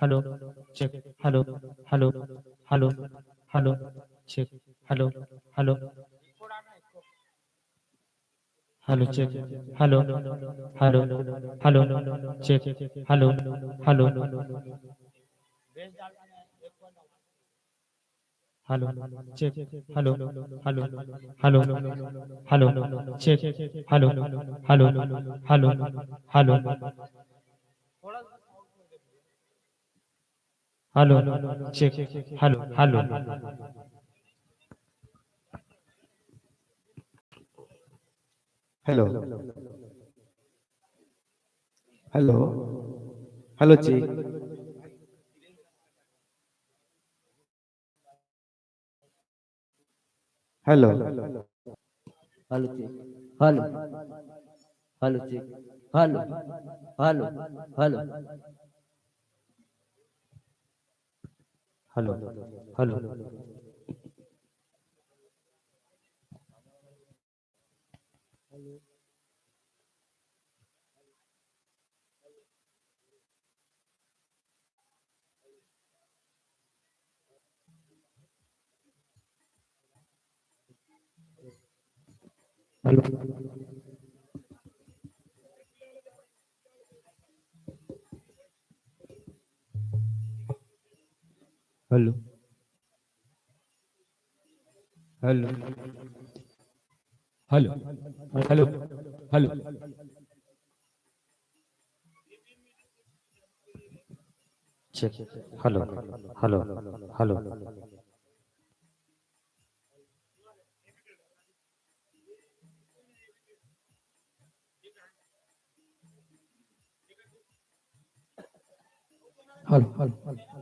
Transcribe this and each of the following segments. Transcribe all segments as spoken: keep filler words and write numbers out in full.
Hello, check, hello, hello, hello, hello, check, hello, hello, hello, check, hello, hello, hello, check, hello, hello, hello, check, hello, hello, hello, hello, check, hello, hello, hello, hello, hello, check, hello, hello, hello, hello, hello, check, hello, hello, check, hello, hello, check, hello, hello, hello, hello, hello. Hello, hello, hello, hello, hello, hello, check, hello, hello, hello, hello, hello, hello.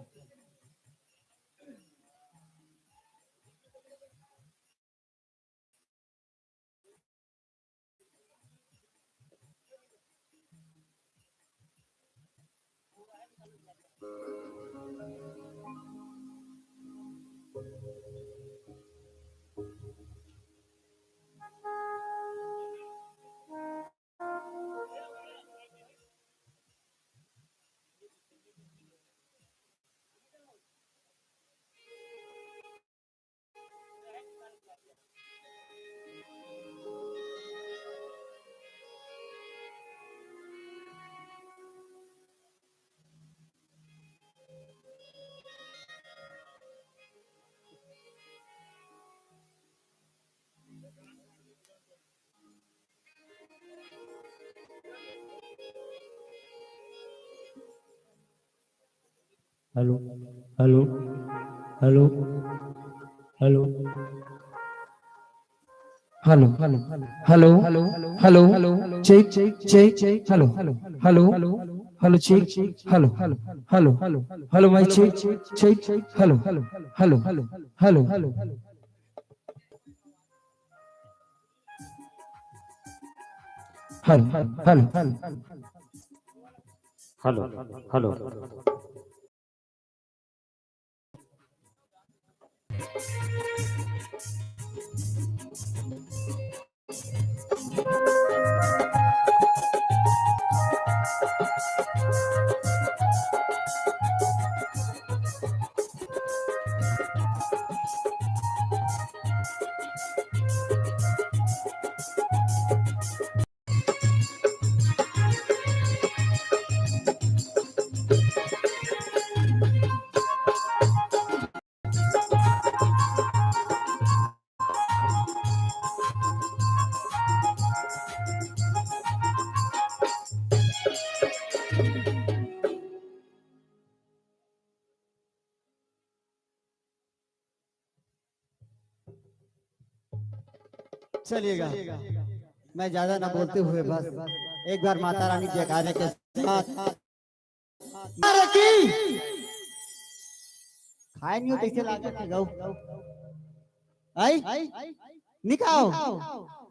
Hello, hello, hello, hello, hello, hello, hello, hello, check, cheque, check, hello, hello, hello, check, hello, hello, hello, mic check, check, hello, hello, hello, hello, hello, hello, hello, hello, hello, hello, hello, hello. चलिएगा, मैं ज्यादा ना बोलते हुए बस एक बार माता रानी जयकारे के साथ। अरे की खाए नहीं हो, कैसे लागत है गऊ? आई निकाओ,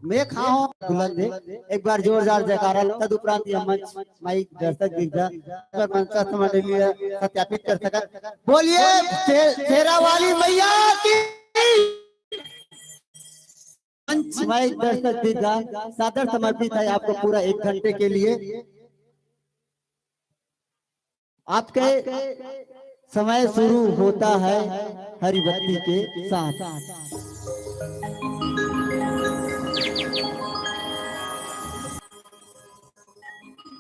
मैं खाओ बुलंद है। एक बार जोरदार जयकारा लो, तदुपरांत यह मंच माइक दर्शक दीर्घा पर मंचस्थ मंडली सत्यापित कर सकत। बोलिए शे-, शेरा वाली मैया की। मंच में दर्शक दीदा सादर समर्पित है आपको पूरा एक घंटे के लिए। आपके समय शुरू होता है हरिभक्ति के साथ।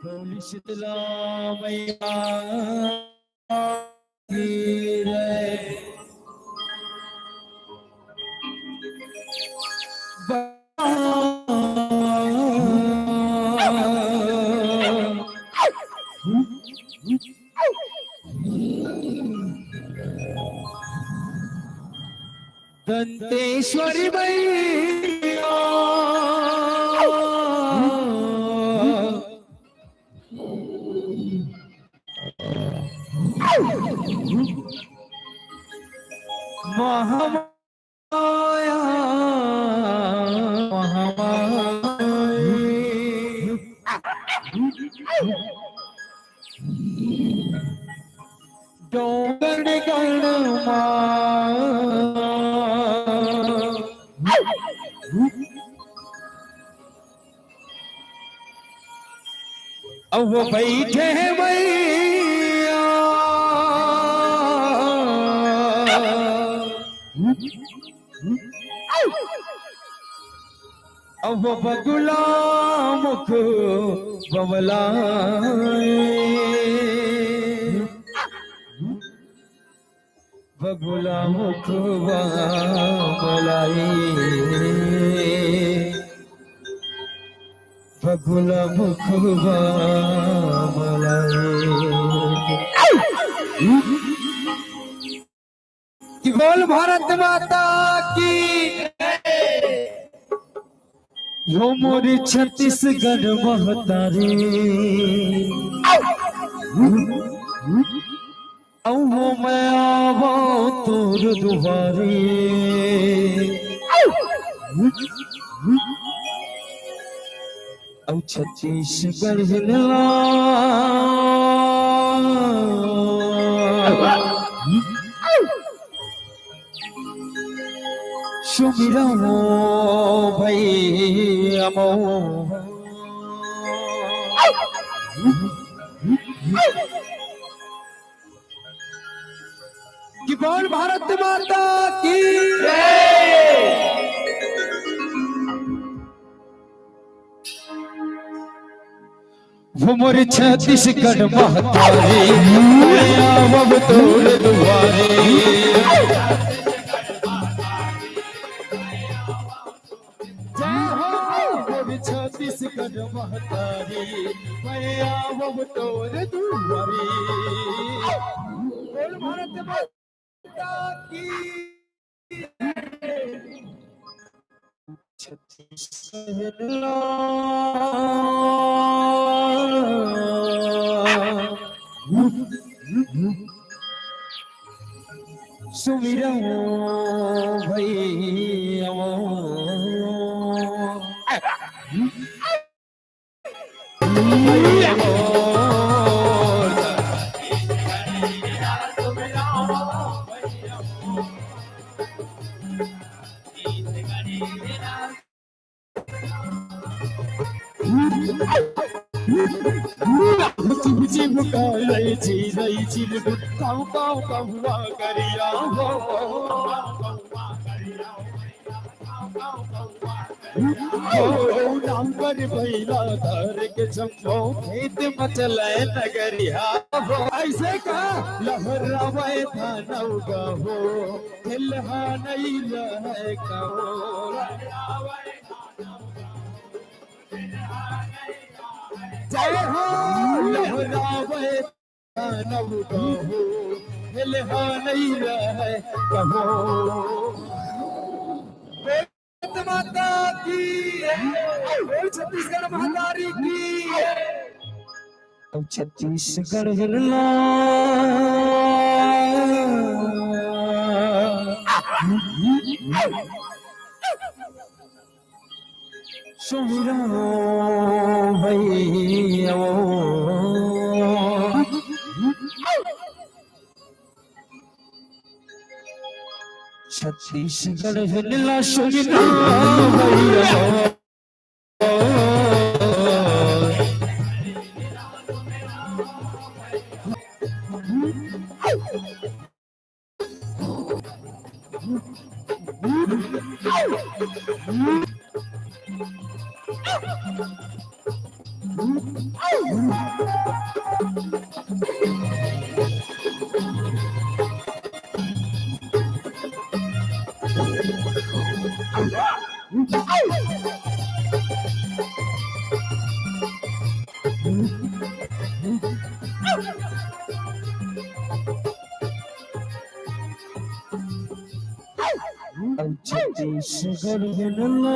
बोल शीतला मैया की जय। दंतेश्वरी मैया। महामाया, महामाया। डोंगर गण मा। अब वो बैठे हैं मैया। अब वो बगुला मुख बबलाए। बगुला मुखवा मलाई, बगुला मुखवा मलाई। कि बोल भारत माता की। हो मोरी छत्तीसगढ़ महतारी। अहो मैं आवो तोर दुआरे। अउ छत्तीसगढ़ हिलवा। सुमिरन भैया मोर। कि बोल भारत माता की। वो मोर छत्तीसगढ़ महतारी, मैं आवब तोर दुआरे। जय हो मोर छत्तीसगढ़ महतारी, मैं आवब तोर दुआरे। बोल भारत माता की। छत्तीसगढ़ ला। सुमिरन भैया। हो, डांगर बैला धर के जम्मो खेत म चले नगरिया हो। ऐसे का? लहरावे धानौगा हो, तिलहा नहीं रहे का हो। जय हो, लहरावे नव कहो, मिलहा नहीं रहे कहो। भारत माता की, बोल छत्तीसगढ़ महतारी की। अब छत्तीसगढ़ हिलना। सुमिरन भैया। छत्तीसगढ़ हे नीला सुमिता भैया। छत्तीसगढ़ बनला।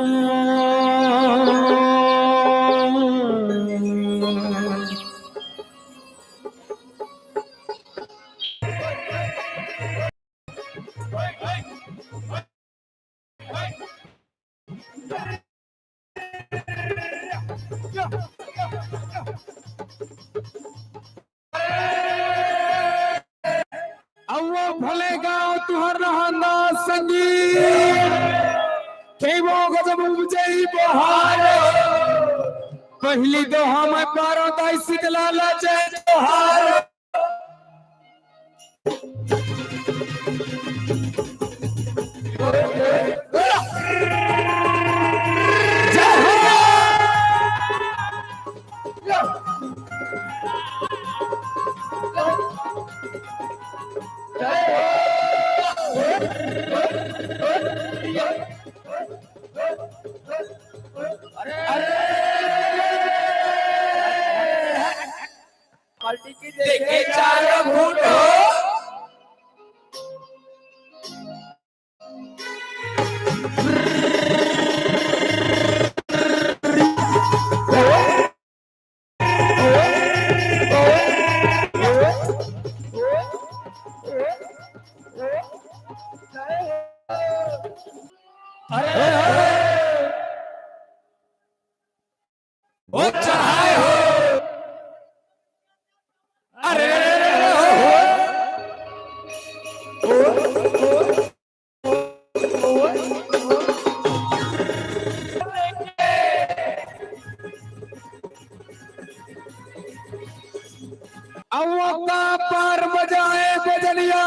अउ वो भले गाँव तुहर नहांदा संगीत, के वो गजब उपजई बहार। पहली दोहा मैं पारो दाई शीतला ला जय जोहार। देखे चार घूंट हो। अरे, अरे, अरे। वो चढ़ाए हो। अरे, अरे, अरे, अरे, हो, हो। अवका पार बजाए बजनिया।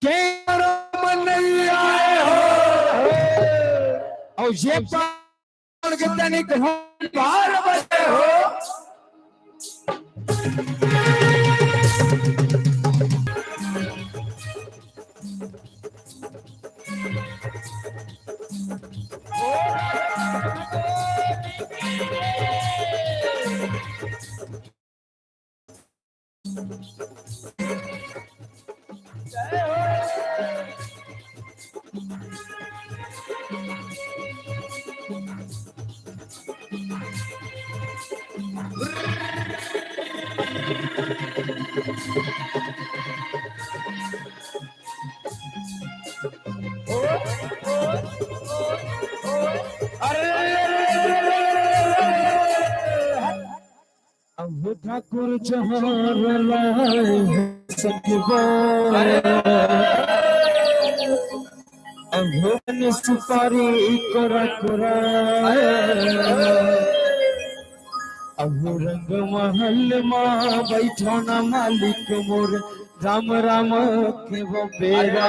के मन नहीं आए हो। अउ ये पार के तनिक बार बजे हो। अरे, अरे, अरे, अरे, अरे, अरे, अरे, अरे, अरे, अरे, अरे, अरे। अहो ठाकुर जहाँ रलाए हे सखी बा। अहो बन सुपारी कोरा कोरा। अहो रंग महल मा बैठो ना मालिक मोर, राम राम के वो बेरा।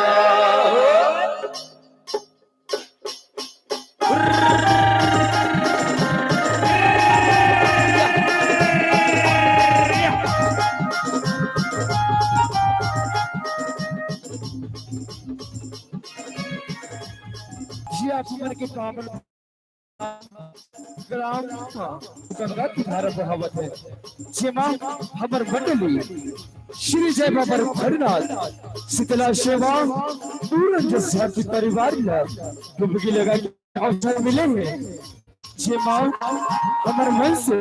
जी, आप मन के पावन ग्राम गंगा किनारा बहावत हे, जेमा हमर मंडली श्री जय बाबा भरनाथ शीतला सेवा पूरन जस भारती परिवार ला डुबकी लगा के अवसर मिले हे, जेमा हमर मन से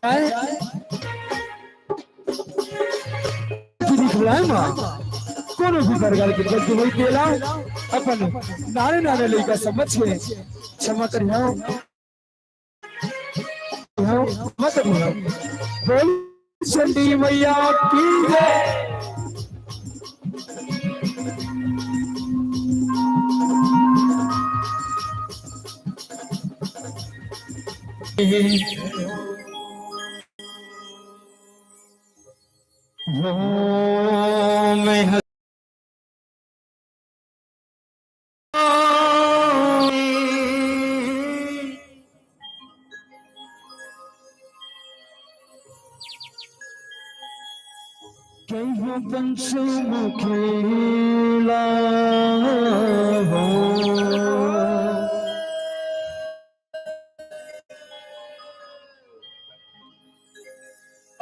आए। दिखलाए मा कोनो भी प्रकार के गलती होई तेला अपन नाने नाने लइका समझ के क्षमा करिहो। हाँ, मत बोलो। बोल चंडी मैया की जय। हो मैं कहो पंचमुखी ला हो।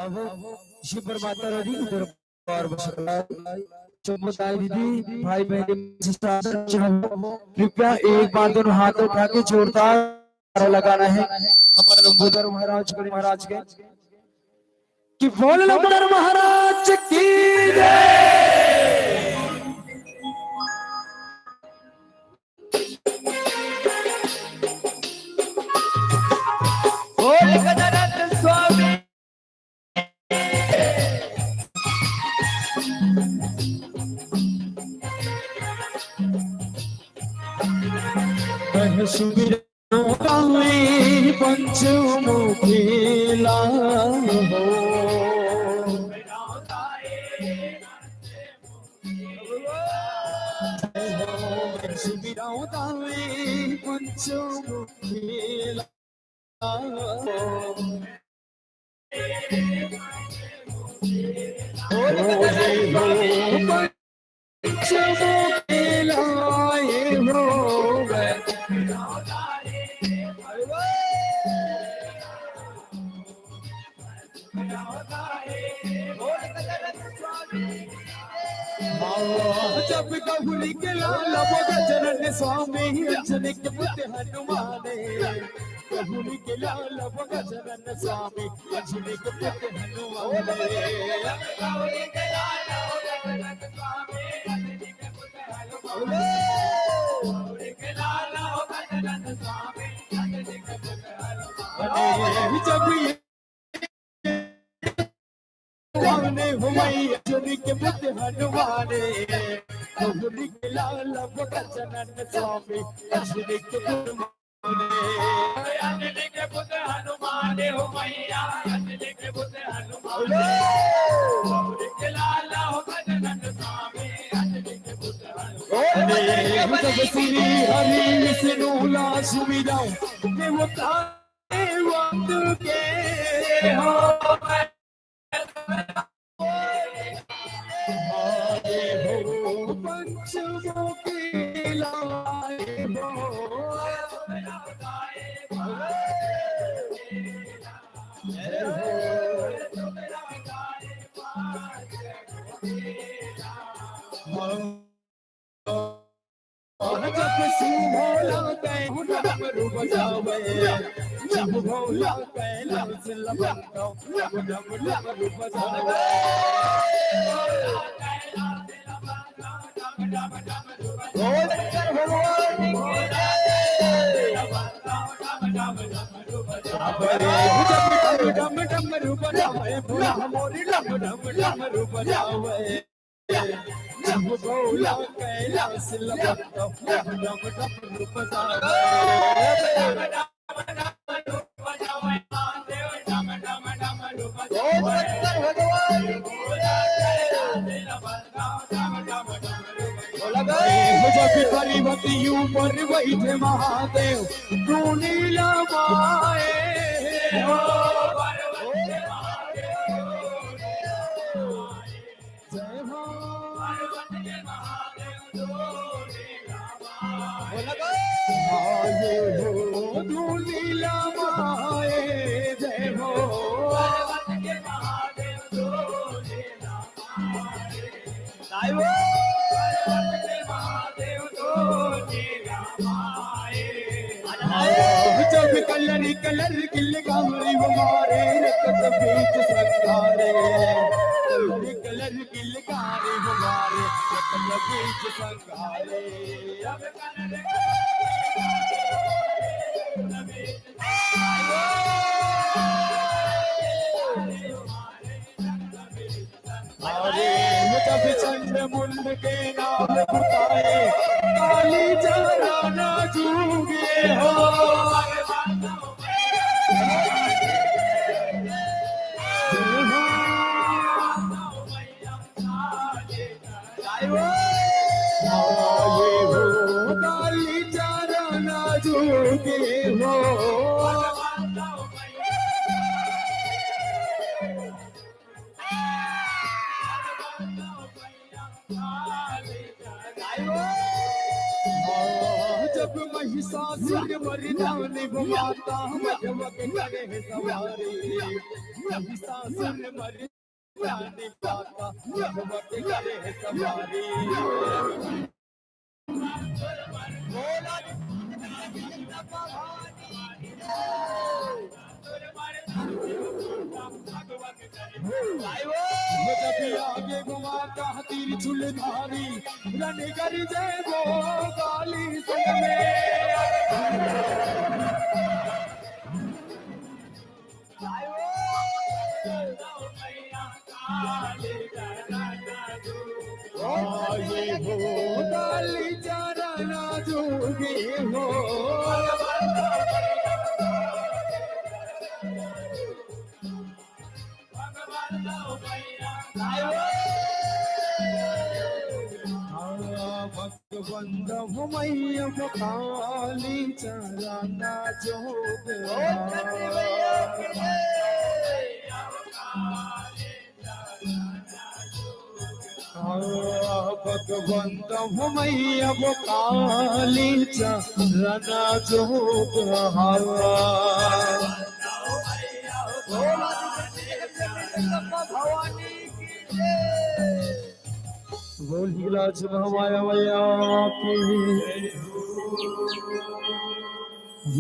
अब शिव परमात्मा रानी की तरफ और समुदाय दीदी, भाई बहन, कृपया एक बार दोनों हाथ उठा के जोरदार नारा लगाना है हमारे लंबोदर महाराज, गणेश महाराज के, कि बोल लंबोदर महाराज की जय। बोल गजानन स्वामी। कह सुमिरन काली पंचमुखी ला हो। सुमिरन काली पंचमुखी ला। जब गहुली के लाल वो गजानन स्वामी, अंजनी के पुत्र हनुमान। गहुली के लाल वो गजानन स्वामी, अंजनी के पुत्र हनुमान। जब ये हनुमान, अंजनी के पुत्र हनुमान, गहुली के लाल वो गजानन स्वामी, अंजनी के पुत्र हनुमान। अंजनी के पुत्र हनुमान हो मैया, अंजनी के पुत्र हनुमान। गहुली के लाल हो गजानन स्वामी, अंजनी के पुत्र हनुमान। जब श्री हरि विष्णु ला सुमिरन, देवता देवत के हो। पंचमुखी लाए हो। जब शिव भोला कै डमरू बजावे, जब भोला कैलाश लपटो, डम डम डमरू बजावे। बोल शंकर भगवान की जय। जब डम डम डमरू बजावे, भोला मोरी डम डम डमरू बजावे। जब भोला कैलाश लपटो, डम डम डमरू बजावे। ओ शंकर भगवान की जय। बोला भाई। जब पर्वत ऊपर बैठे महादेव, तू नीला माए हो। जय हो। बोला भाई। आए हो तू नीला माए, जय हो। जय हो। जब कलर कलर किलकारी वो मारे, रक्त बीज संघारे। कलर कलर किलकारी वो मारे, रक्त बीज संघारे। अरे जब चंड मुंड के नाम बताए, काली जरा ना जूगे हो। आए हो काली चरण जोगे हो। जब महिषासुर मर्दानी वो माता मधुमक करे सवारी। महिषासुर मर्दानी माता मधुमक करे सवारी। आगे घुमा का त्रिशूल धारी, रन कर जय वो काली संग में। आए हो काली चरण जोगे हो। भगवंत हो मैया काली चरण जोग। भगवंत हो मैया वो काली चरण जोग हवा। भवानी की जय। बोल हिंगलाज महामाया मैया की।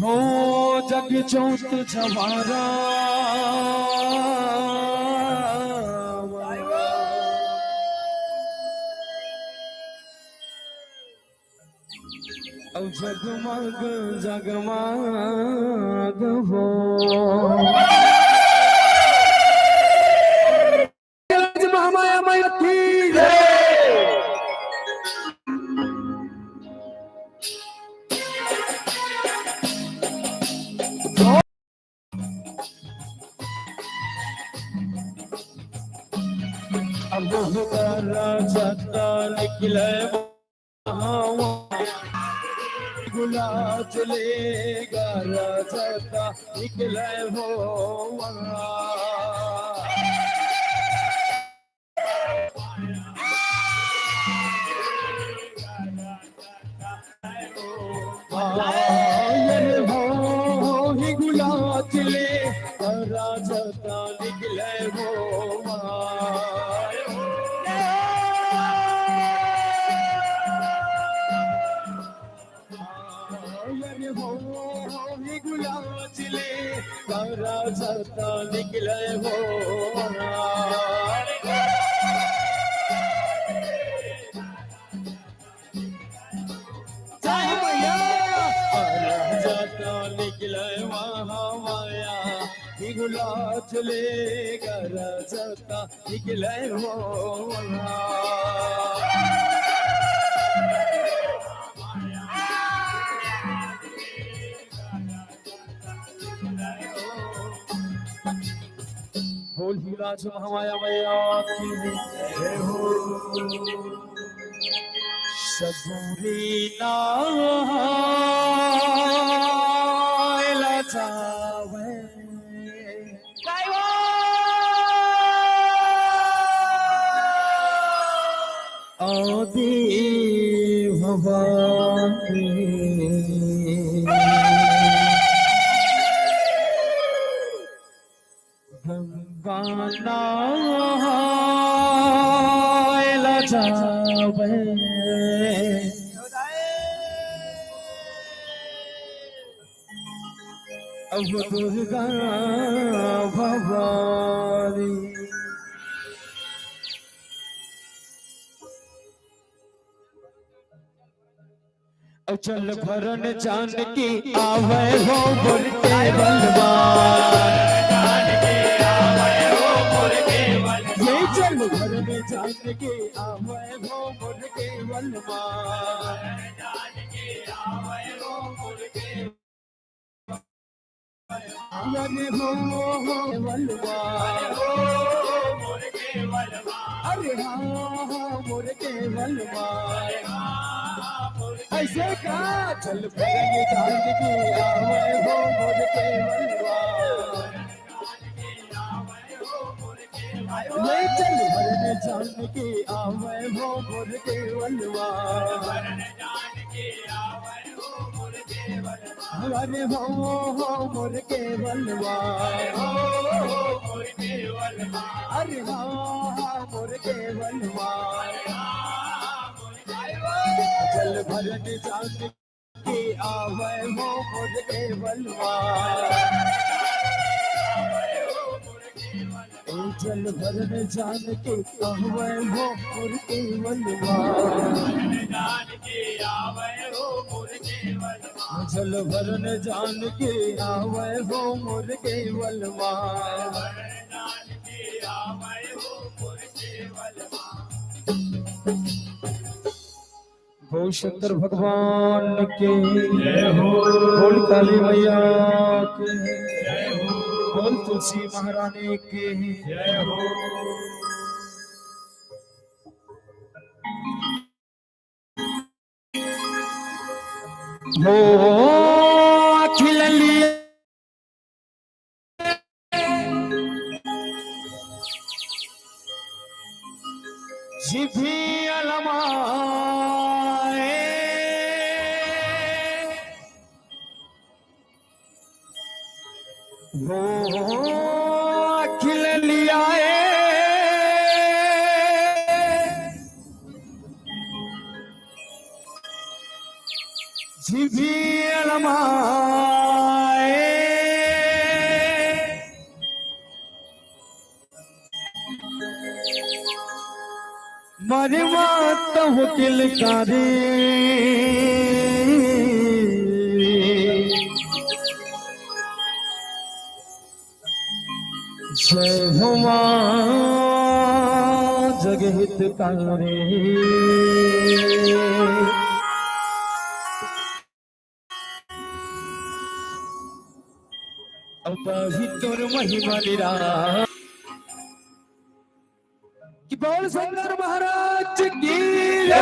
हो जग जोत जवारा। अब जगमग जगमग हो। महामाया मैया की जय। अब हमारा जत्ता निकले गुलाब चलेगा राजता निकले हो। आए हो ही गुलाब चले राजता निकले हो। अरे हो, हो ही गुलाब चले, तारा जलता निकले हो। जय मैया। तारा जलता निकले वहाँ माया, ही गुलाब चले, तारा जलता निकले हो। बोल हिंगलाज महामाया मैया की जय हो। सगुरी ना लजावे। आदि भवानी गंगा नहाए ला जावे। अब दुर्गा भवानी। जल भरन जानकी आवे हो मोर केवल माँ। ये जल भरन जानकी आवे हो मोर केवल माँ। अरे हो, हो, केवल माँ। अरे हाँ, हाँ, मोर केवल माय। ऐसे का चल भरन जान के आवे हो मोर केवल माय। ले चल भरन जान के आवे हो मोर केवल माय। अरे हो, हो, मोर केवल माय। अरे हो, हो, मोर केवल माय। जल भरन जान के आवे हो मोर केवल माय। ओ जल भरन जान के आवे हो मोर केवल माय। जल भरन जान के आवे हो मोर केवल माय। बोल शंकर भगवान के, जय हो। बोल काली मैया के, जय हो। बोल तुलसी महारानी के, जय हो। हो अखिल लिया जिभी अलमाए। हो अखिल लियाए, जिभी अलमाए। मरे माता हो किलकारी, जय हो माँ जगहितकारी। अब ही तोर महिमा निरा। कि बोल शंकर महाराज की जय।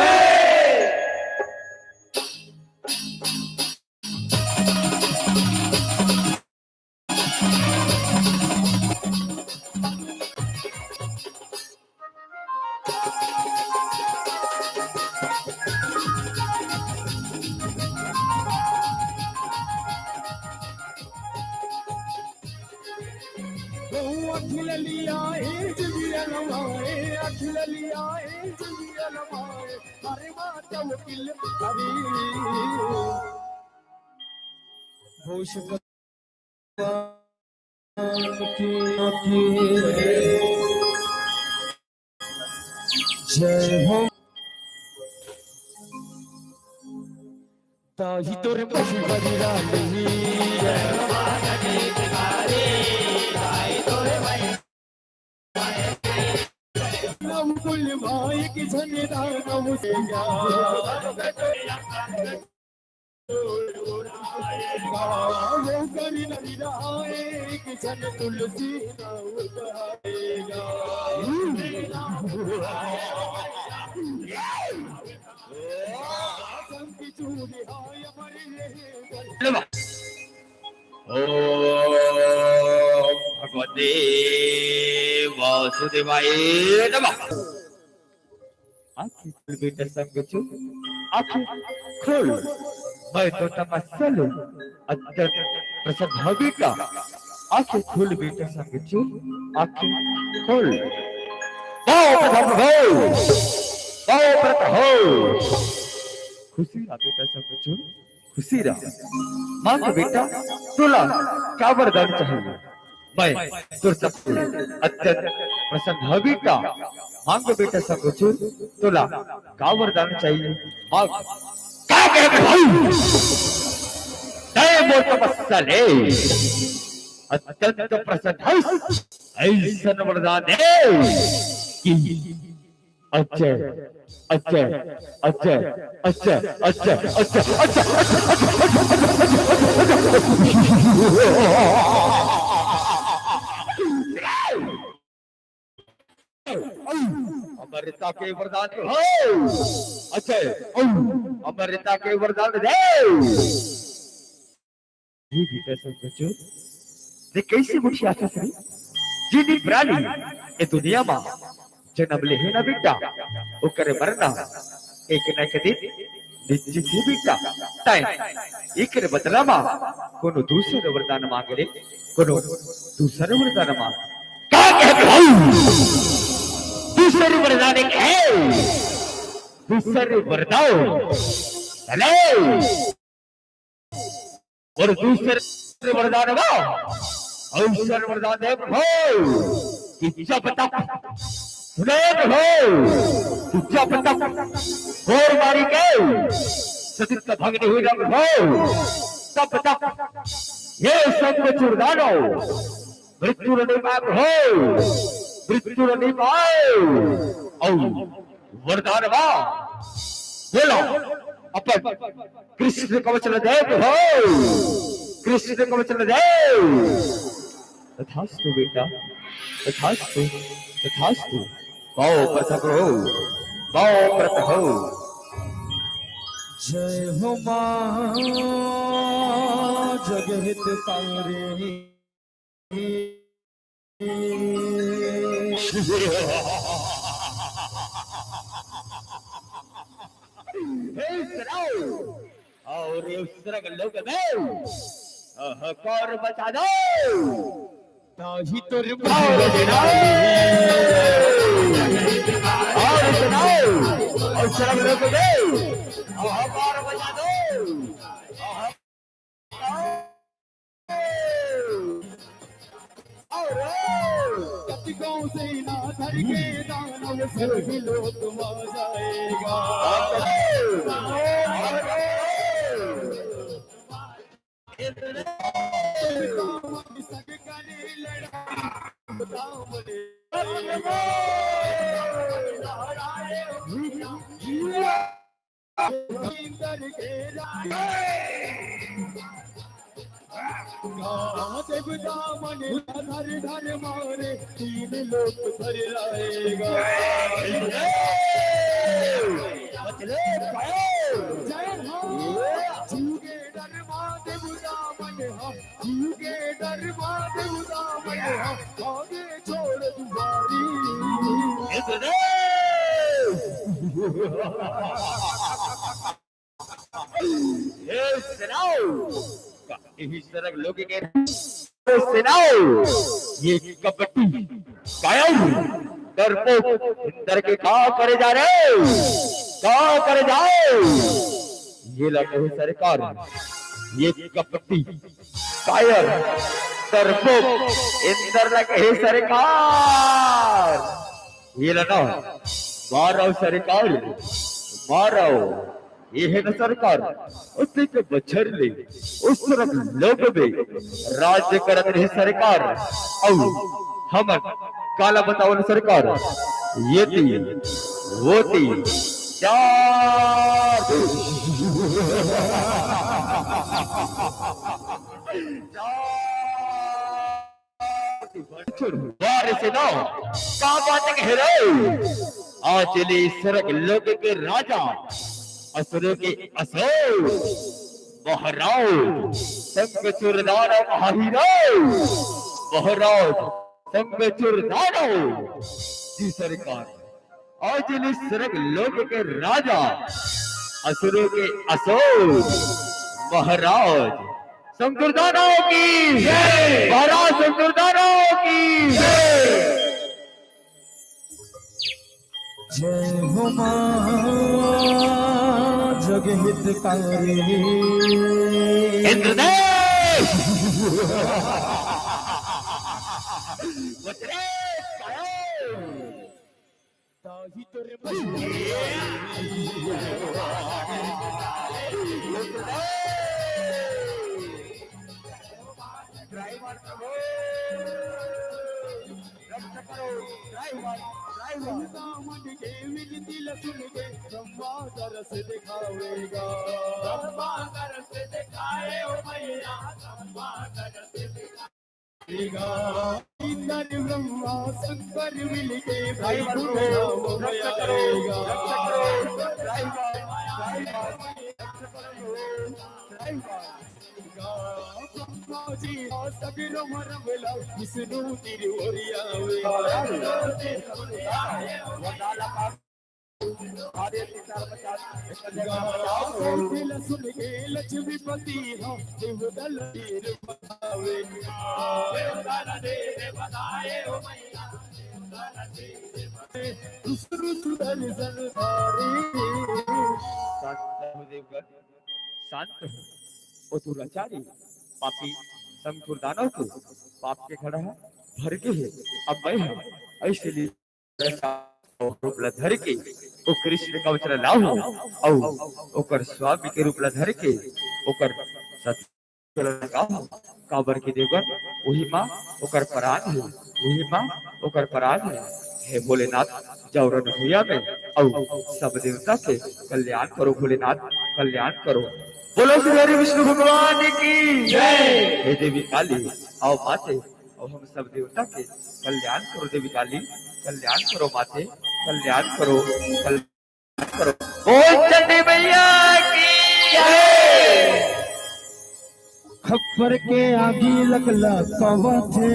ओ अखिल लिया ए जिबिया लमाए, अखिल लिया ए जिबिया लमाए, अरे माता वकील अरे। भूषण जय हो। ताही तोरे पशु बलि रानी। नव कुल माय के झंडा नव सेना। ओम भगवते वासुदेवाय नमः। आँखें खोल बेटा संग चुन, आँखें खोल। मैं तो तपस्या लूं, अत्यंत प्रसन्न हो बेटा। आँखें खोल बेटा संग चुन, आँखें खोल। आओ प्रभु, आओ प्रभु। खुशी रहा बेटा संग चुन, खुशी रहा। मांग बेटा, तोला का वरदान चाहिए? मैं तोर सब से अत्यंत प्रसन्न हंव बेटा। मांग बेटा संग चुन, तोला का वरदान चाहिए? मांग। का कहे भाई? तय मोर तपस्या ले अत्यंत प्रसन्न हंव। ऐसन वरदान दे कि अच्छा, अच्छा, अच्छा। अब अमरता के वरदान हो। अच्छा, अमरता के वरदान दे। ये भी कैसे बच्चों? ये कैसे उठी आशा श्री? जिनी प्राणी ये दुनिया मा जन्म ले हे ना बेटा, ओकर मरना एक ना एक दिन निश्चित ही बेटा। ताई एकर बदला मा कोनो दूसर वरदान मांग ले, कोनो दूसर वरदान मांग। का कहत हऊ? दूसर वरदान एक है, दूसर वरदान। चलो। और दूसर वरदान बा, और दूसर वरदान दे हो कि जब तक, सुने हो कि जब तक घोर मारी के सतीत्व भंग नहीं रंग हो, तब तक ये संग चुरदानो मृत्यु नहीं पाए हो, मृत्यु नहीं पाए। और वरदान बा, बोलो अपन कृष्ण कवच ल दे हो, कृष्ण कवच ल दे। तथास्तु बेटा, तथास्तु, तथास्तु। पाओ प्रत हो, पाओ प्रत हो। जय हो माँ जगहित तारिणी। हे सुनाओ, और ये सुरग लोक में हाहाकार मचा दो। ताही तो और सुनाओ, और सुनाओ, और सुरग लोक में हाहाकार मचा दो। और कति गाँव से ना धर के दानव स्वर्ग लोक मा जाएगा। देवता मन घर घर मारे, तीन लोक धर लाएगा। बचले पाओ। जय हो। जीव के डर मा देवता मन हा, जीव के डर मा देवता मन हा, आगे छोड़ दुआरी। इतने हे सेनाओ, यही सरग लोक के सेनाओ, ये कपटी, कायर, डरपोक इंद्र के का करे जा रहे? का करे जाए? ये लगे सरकार, ये कपटी, कायर, डरपोक इंद्र लगे सरकार। ये लगा, मारो सरकार, मारो। ये हे न सरकार, अतेक बछर ले ओ सरग लोक में राज्य करत रहे सरकार। अउ हमन काला बतावन सरकार, ये ती, वो ती, चार। वाह रे सेना, का बात कहे रे? आज ले सरग लोक के राजा, असुरों के असुर, महाराज, संग चुरदार महाहीरो, महाराज, संग चुरदार जी सरकार। आज ले सरग लोक के राजा, असुरों के असुर, महाराज शंकरदानों की जय। महाराज शंकरदानों की जय। जय हो माँ जगहितकारी। इंद्रदेव। वज्रेश कायो। ताही तोरे बहिनी। ड्राइवर प्रभु, रक्षा करो, ड्राइवर, ड्राइवर। दामन के विनती ल सुन के ब्रह्मा तरस दिखावेगा। ब्रह्मा तरस दिखाए ओ भैया, ब्रह्मा तरस दिखाए। इंद्र ब्रह्मा शंकर मिलके भाई बंधु रक्षा करो, रक्षा करो, भाई बंधु, भाई बंधु, रक्षा करो, भाई बंधु। ब्रह्मा जी सगरो मरवला विष्णु तिरवरिया वे। सुन के लक्ष्मीपति हो देवदल तीर बतावे। रुसु रुसु दर्शन धारी। शांत हो देवगन, शांत हो। ओ दुराचारी, पापी, संकुल दानव के पाप के घड़ा ह भर गे हे। अब मैं ह ऐसे लिए रूप ला धर के ओ कृष्ण कवच ला लाहूं, अउ ओकर स्वामी के रूप ला धर के ओकर सत ला गाहूं। काबर के देवगन, उही मां ओकर प्राण हे, उही मां ओकर प्राण हे। हे भोलेनाथ, जावरन भुइया में अउ सब देवता के कल्याण करो भोलेनाथ, कल्याण करो। बोलो श्री हरि विष्णु भगवान की जय। हे देवी काली, आओ माते, अउ हम सब देवता के कल्याण करो देवी काली, कल्याण करो माते, कल्याण करो, कल्याण करो। बोल चंडी मैया की जय। खप्पर के आगी लकलकावत हे।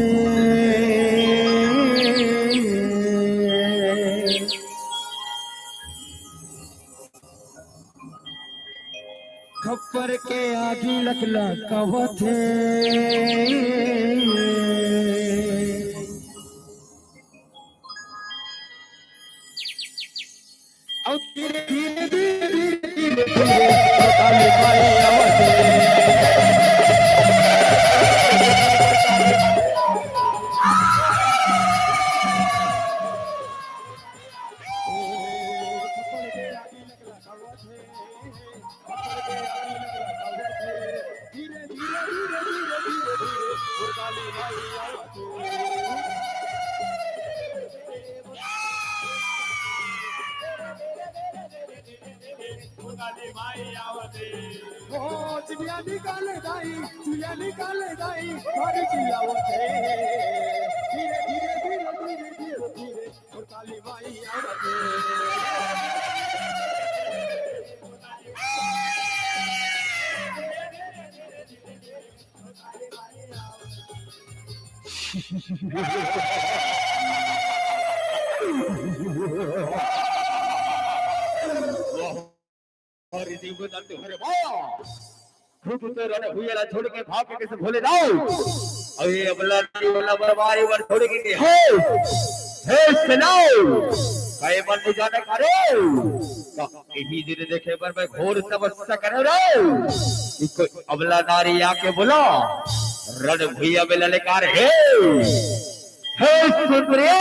खप्पर के आगी लकलकावत हे। अउ धीरे, धीरे, धीरे, धीरे, धीरे, धीरे, काली माई आवत हे। ओ, चिड़िया निकाले दाई, चिड़िया निकाले दाई, हमारी चिड़िया उठे। धीरे, धीरे, धीरे, धीरे, धीरे, धीरे। अरे देव दत्त, अरे वाह! खुद तो रण भुइया ला छोड़ के भाग के कैसे भोले दाऊ। अउ ये अबला नारी वाला बरबारी बर छोड़ के के हे, हे सुनाओ, काय मन नहीं जाने का रे? का यही दिन देखे बर मैं घोर तपस्या करे रे। कि कोई अबला नारी आके बोला, रण भुइया में ललकार हे, हे सुन रे।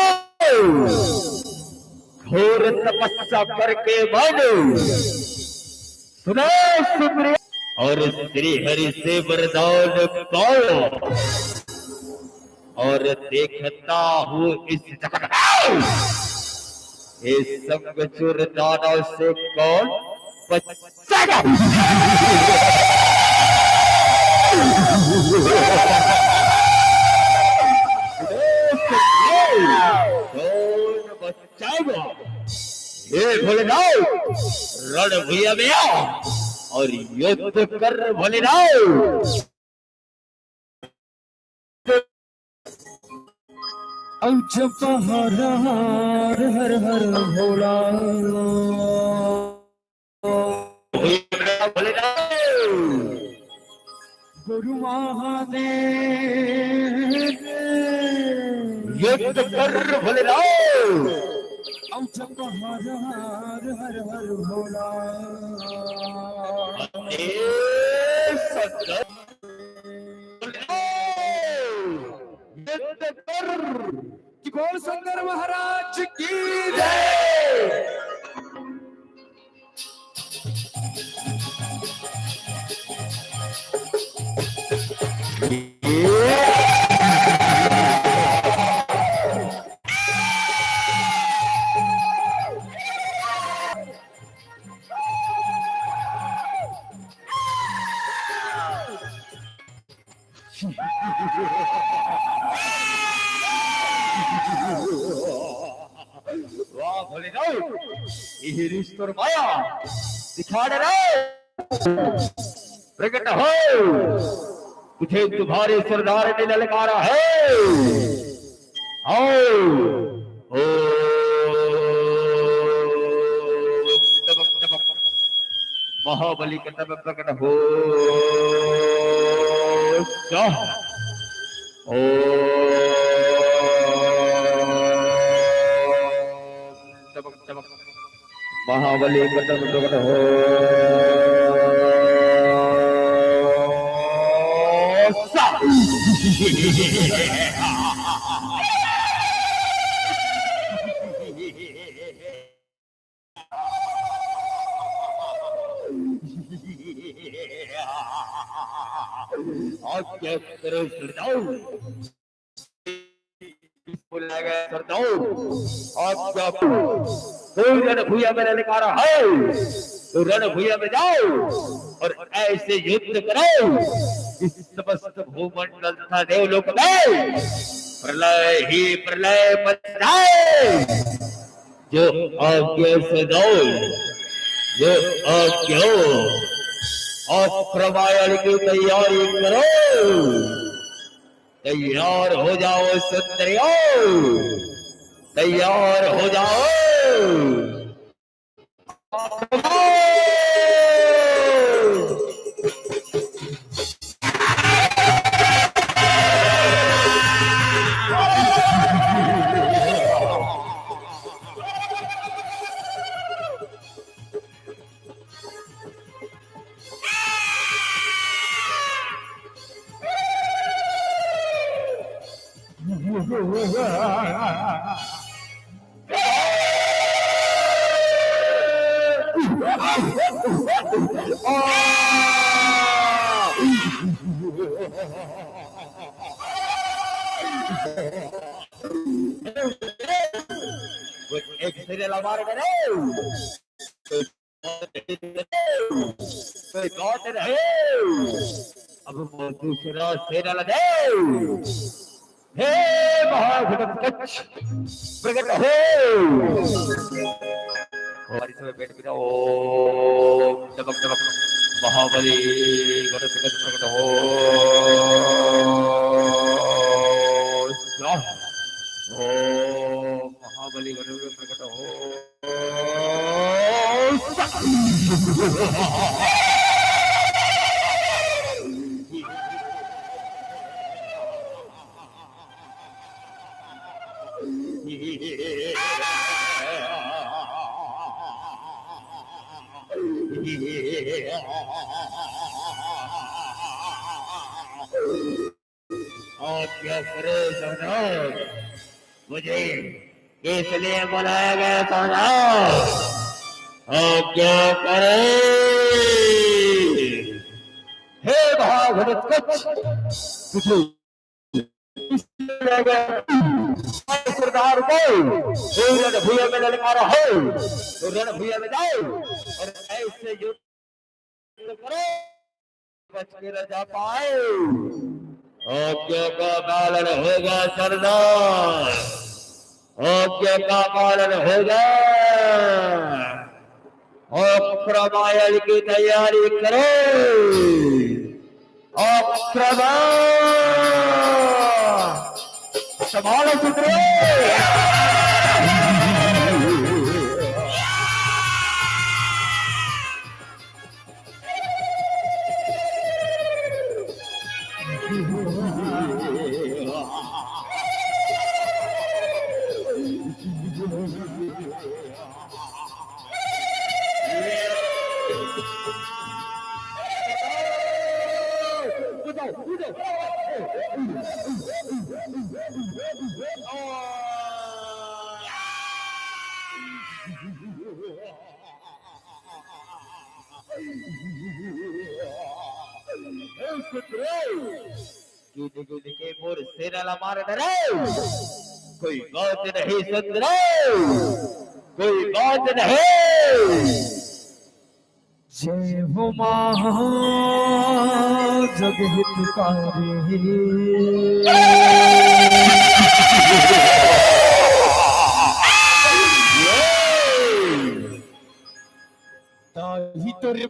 घोर तपस्या करके मन सुनो सुंदरी। और श्री हरि से वरदान पाओ और देखता हूँ इस जगत में इस संग चूर दानव से कौन बचेगा। कौन बच जाएगा। हे भोलेनाथ, रण भुइया में आ और युद्ध कर भोलेनाथ। अउ जप हर हर हर हर भोला। गुरु महादेव। युद्ध कर भोलेनाथ। अउ जप हर हर हर हर भोला। ए सत युद्ध कर। कि बोल शंकर महाराज की जय। यही रिश्त और माया दिखा दे रे। प्रकट हो, तुझे तुम्हारे सरदार ने ललकारा है। आओ। ओम तमक तमक। महाबली कटम प्रकट हो। स्वाहा। ओम तमक तमक। महाबली कटम प्रकट हो। स्वाहा। आज्ञा करो सरदार। बोला गया सरदार, आज्ञा करो। कोई रण भुइयां में ललकारा है तो रण भुइयां में जाओ और ऐसे युद्ध करो कि समस्त भूमंडल तथा देवलोक में प्रलय ही प्रलय मच जाए। जो आज्ञा सरदार, जो आज्ञा। आक्रमण की तैयारी करो। तैयार हो जाओ सुंदरियों, तैयार हो जाओ। एक सिरे लबार करे। कोई बात नहीं। अब वो दूसरा सेना लगे। हे महाघटोत्कच, प्रकट हो। हमारी समय बैठ गया। ओम डमक डमक महाबली घटोत्कच प्रकट हो। स्वाहा। ओम महाबली घटोत्कच प्रकट हो। आज्ञा करे सरदार, मुझे किस लिए बुलाया गया सरदार? आज्ञा करे। हे महाघटोत्कच, तुझे किस लिए बुलाया गया? सरदार को, तू रण भुइयां में ललकारा है, तो रण भुइयां में जाओ और ऐसे युद्ध करो, बच के न जा पाए। आज्ञा का पालन होगा सरदार, आज्ञा का पालन होगा। आक्रमण की तैयारी करो, आक्रमण। संभालो सुंदरी। गिन गिन के मोर सेना ला मार डरे। कोई बात नहीं सुंदरी, कोई बात नहीं। जय हो महा जग हितकारी। तो ही तो रे